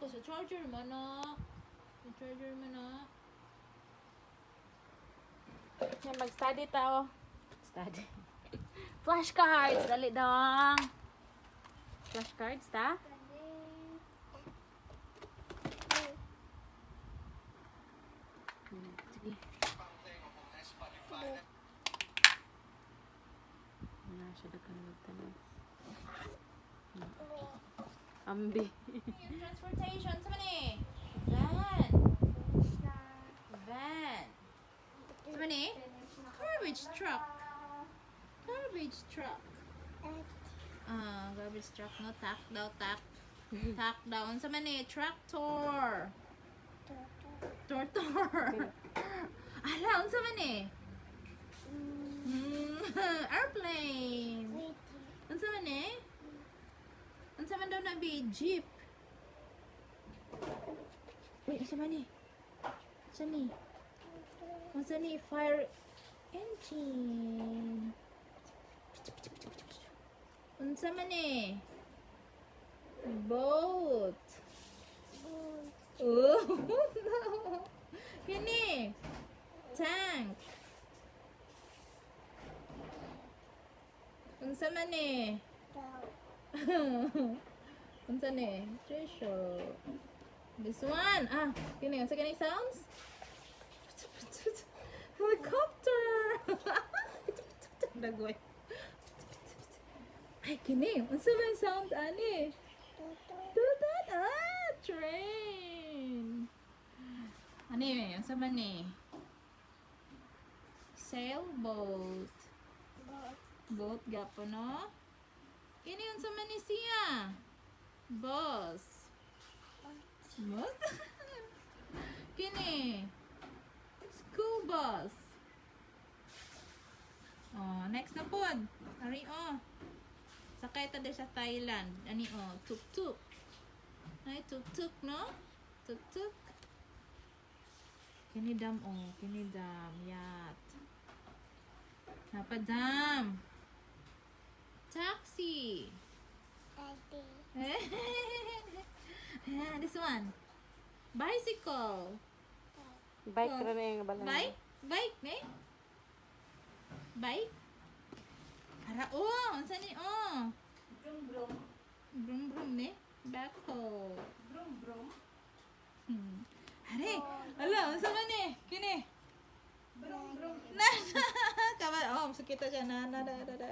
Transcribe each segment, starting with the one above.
Sa charger man na. Sa charger man na. Yan, mag-study tao. Study. Flashcards! Dali dong! Flashcards, ta? Sige. Wala siya daghan magtanong. Ambi. Yung transportation. Sa man eh? Van. Van. Sa man eh? Garbage truck. Garbage truck. Ah, garbage truck, no? Tak daw, tak. Tak daw. Unsa man eh? Tractor. Tortor. Ala, unsa man eh? Airplane. Unsa man eh? Unsa man daw na bi? Jeep. Wait, unsa man eh? Unsa ni? Unsa ni? Fire engine. Unsa man eh? Boat. Oh, no. Kini. Tank. Unsa man eh? Unsa ni? Treasure. This one. Ah, kini, unsa kini sounds? Helicopter. Dagoy. Ay, kini. Unsa man sound ani? Tutot. Ah, train. Ano yun? Unsa man ni? Sailboat. Boat gapo no? Kini unsa man ni siya? Bus. Bus? Kini. School bus. Oh, next na pod. Ari oh. Sakay ta sa Thailand. Ani oh, tuk-tuk. Ay, tuk-tuk no? Tuk-tuk. Kini dam oh, kini dam yacht. Napadam. Taxi. This one. Bicycle. Bike ra na yung balay. Bike? Bike, ne? Bike? Ara, oh! Unsa ni, oh? Brum brum. Brum brum, ne? Backhoe. Brum brum. Are, ala, unsa man ni? Kini. Brum brum. Na, na, kabal, oh, sakita siya. Na, na, na, na, na.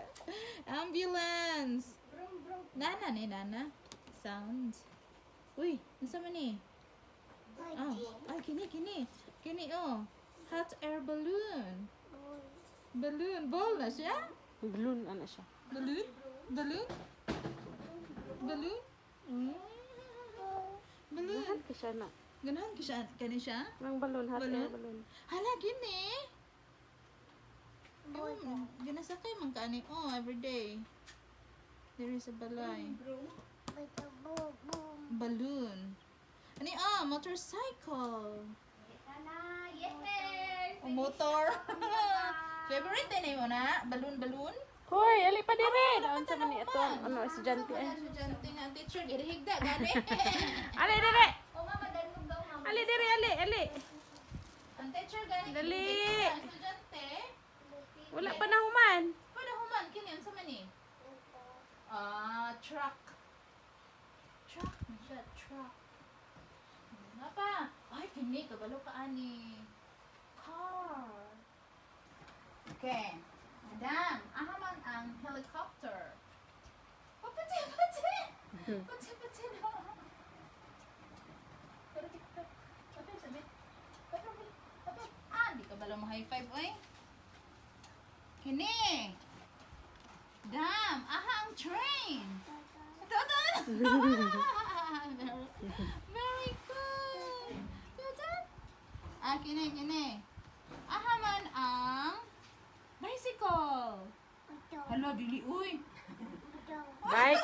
Ambulance. Brum brum. Nana ni, nana. Sound. Uy, unsa man ni? Oh, ay, kini, kini. Kini, oh. Hot air balloon. Balloon. Ball na siya? Balloon, ano siya. Balloon? Balloon? Balloon? Balloon. Ganahan ka siya na. Ganahan ka siya? Kani siya? Nang balloon, hot Balloon? air balloon. Hala, gini. Yung, ginasakay man ka ani. Oh, every day. There is a balay. Brum. Balloon. Ani, ah, motorcycle. Sana. Yes! O motor. Favorite din mo na? Balloon, balloon? Hoy, ali pa dire. Naon sa man ni ato ang ano estudyante Wala eh. estudyante nga teacher. Girihigda, gani. Ali dire. O mama, dalmog daw mama. Ali dire, ali, ali. Ang teacher gani. Dali. Ang estudyante. Wala pa na human. Pwede human. Kini, unsa man ni? Ah, truck. Truck na siya, truck. Nga pa. Ay, kini, kabalo ka ani. Car. Okay. Madam, aha man ang helicopter. Oh, pati, pati. Pati, pati na. Pero, pati, sabi. Pati, pati. Ah, di ka balo mo high five, oy. Kini. Dam, aha ang train. Ito, ito, ito. Very, very good. Ito. Ah, kini, kini. Aha man ang bicycle. Hala, dili, uy. Bike.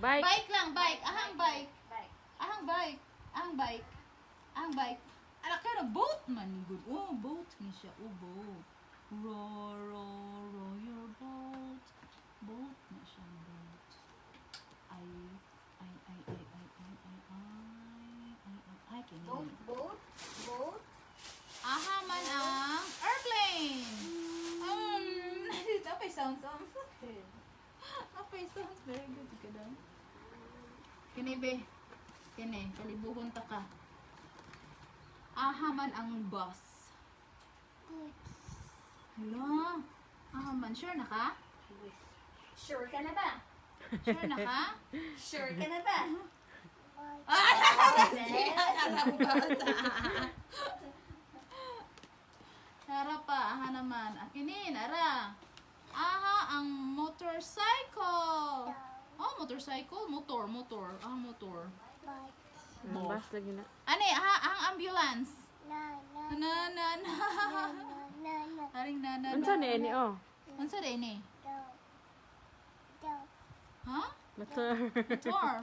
Bike. Bike lang, bike. Ahang bike. Bike. Ahang bike. Ahang bike. Ahang bike. Ala kaya boat man ni good. Oh, boat ni siya. Oh, boat. Row, row, row your boat. Boat na siya, boat. Ay, ay, ay, ay, ay, ay, ay, ay. Boat, boat, boat. Aha man ang airplane. Napay sounds. Napay sounds. Very good ka daw. Kini be. Kini, kalibugon ta ka. Aha man ang bus. Hala. Aha man, sure na ka? Sure ka na ba? Sure na ka? Sure ka na ba? Tara pa, aha naman. Akinin, ara. Aha, ang motorcycle. Oh, motorcycle? Motor, motor. Ah, motor. Bus lagi na. Ani, aha, ang ambulance. Na, na, na. Aring na, na, Unsa na. ni ini oh? Unsa rin eh? Ha? Motor. Motor.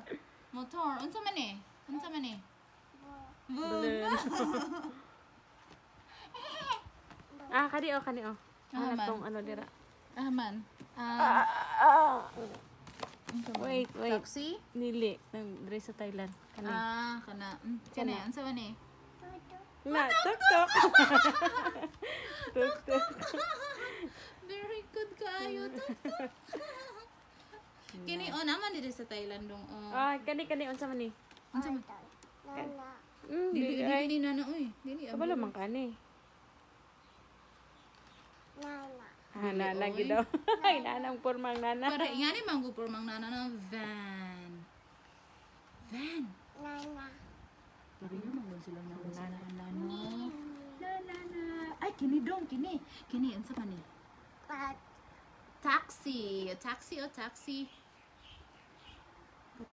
Motor. Unsa man eh? Unsa man eh? Balloon. Ah, kani oh, kani oh. Ah, Ah, man. tong ano dira. Ah, man. Ah, Ah. unsa man? Wait, wait. Taxi? Nili nang diri sa Thailand. Kani. Ah, kana. Kani, unsa man eh? Na, tuk tuk. Tuk tuk. Very good kaayo. Tuk tuk. Kini oh naman diri sa Thailand dong oh. Ah, kani kani unsa man ni? Unsa man? Dili Dili ay. dili nana oy. Dili. Kabalo man kani. Ah, nana Oy. gid daw. Ay, nana ang pormang nana. Para ingani man ko mang nana na van. Van. Nariyo man gud sila na sa nana no. Na na na. Ay kini dong kini. Kini unsa man ni? Taxi. Taxi o taxi.